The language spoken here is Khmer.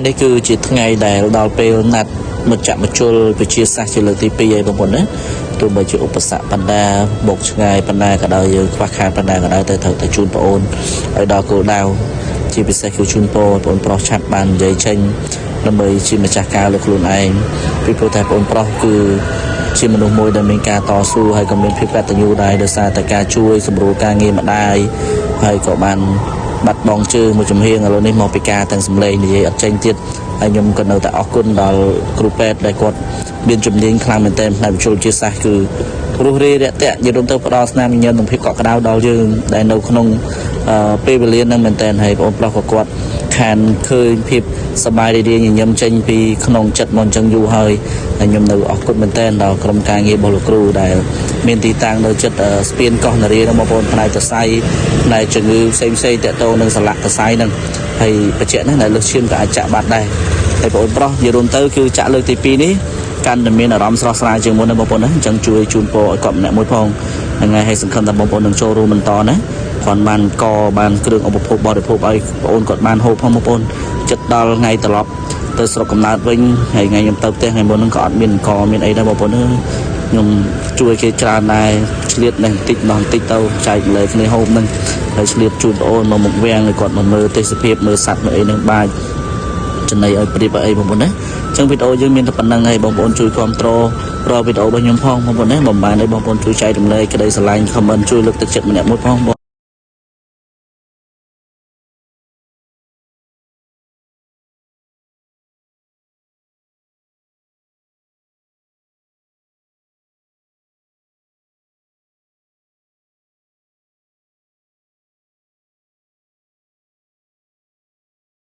នេះគឺជាថ្ងៃដែលដល់ពេលណាត់មជ្ឈមជុលវិជាសាស្ត្រជាលើកទី2ហើយបងប្អូនណាទោះបីជាឧបសគ្គបណ្ដាបុកឆ្ងាយបណ្ដាក៏ដោយយើងខ្វះខាតបណ្ដាក៏ដោយតែត្រូវតែជូនប្អូនឲ្យដល់គោលដៅជាពិសេសគឺជូនពរឲ្យបងប្រុសឆាប់បាននិយាយចេញដើម្បីជាម្ចាស់ការលើខ្លួនឯងពីព្រោះតែបងប្រុសគឺជាមនុស្សមួយដែលមានការតស៊ូហើយក៏មានភាពកតញ្ញូដែរដោយសារតែការជួយសម្រួលការងារម្ដាយហើយក៏បាន បាត់បង់ជើងមួយចំហៀងឥឡូវនេះមកពីការទាំងសម្លេងនិយាយអត់ចេញទៀតហើយខ្ញុំក៏នៅតែអរគុណដល់គ្រូពេទ្យដែលគាត់មានជំនាញខ្លាំងមែនទែនផ្នែកវិទ្យាសាស្ត្រគឺរស់រាយរាក់ទាក់និយាយរួមទៅផ្ដល់ស្នាមញញឹមនិងភាពកក់ក្ដៅដល់យើងដែលនៅក្នុងអឺពេលវេលាហ្នឹងមែនទែនហើយបងប្រុសក៏គាត់ខានឃើញភាពសប្បាយរីករាយញញឹមចេញពីក្នុងចិត្តមកអញ្ចឹងយូរហើយហើយខ្ញុំនៅអរគុណមែនទែនដល់ក្រុមការងាររបស់លោកគ្រូដែលមានទីតាំងនៅចិត្តស្ពានកោះនរាហ្នឹងបងប្អូនផ្នែកសរសៃផ្នែកជំងឺផ្សេងផ្សេងៗតាក់ទងនឹងសន្លាក់សរសៃហ្នឹងហើយបញ្ជាក់ណាស់ដែលលើសឈាមក៏អាចចាក់បាត់ដែរហើយបងប្អូនប្រុសនិយាយរួមទៅគឺចាក់លើកទី2នេះកាន់តែមានអារម្មណ៍ស្រស់ស្រាយជាងមុនណាបងប្អូនណាអញ្ចឹងជួយជូនពរឲ្យគាត់ម្នាក់មួយផងហ្នឹងហើយហើយសង្ឃឹមថាបងប្អូននឹងចូលរួមបន្តណាគ្រាន់បានកបានគ្រឿងឧបភោគបរិភោគឲ្យបងប្អូនគាត់បានហូបផងបងប្អូនចិត្តដល់ថ្ងៃត្រឡប់ទៅស្រុកកំណើតវិញហើយថ្ងៃខ្ញុំទៅផ្ទះថ្ងៃមុនហ្នឹងក៏អត់មានកមានអីដែរបងប្អូនអើយខ្ញុំជួយគេច្រើនដែរឆ្លៀតនេះបន្តិចម្ដងបន្តិចទៅចែកម្លែកគ្នាហូបហ្នឹងហើយឆ្លៀតជូនបងប្អូនមកមុខវាំងឲ្យគាត់មកមើលទេសភាពមើលសត្វមើលអីហ្នឹងបាចចំណីឲ្យព្រៀបឲ្យអីបងប្អូនណាអញ្ចឹងវីដេអូយើងមានតែប៉ុណ្្នឹងហើយបងប្អូនជួយគ្រប់គ្រងរាល់វីដេអូរបស់ខ្ញុំផងបងប្អូនណាបំបានឲ្យបងប្អូនជួយចែករំលែកក្តីស្រឡាញ់ comment ជួយលើកទឹកចិត្តម្នាក់មួយផងបង។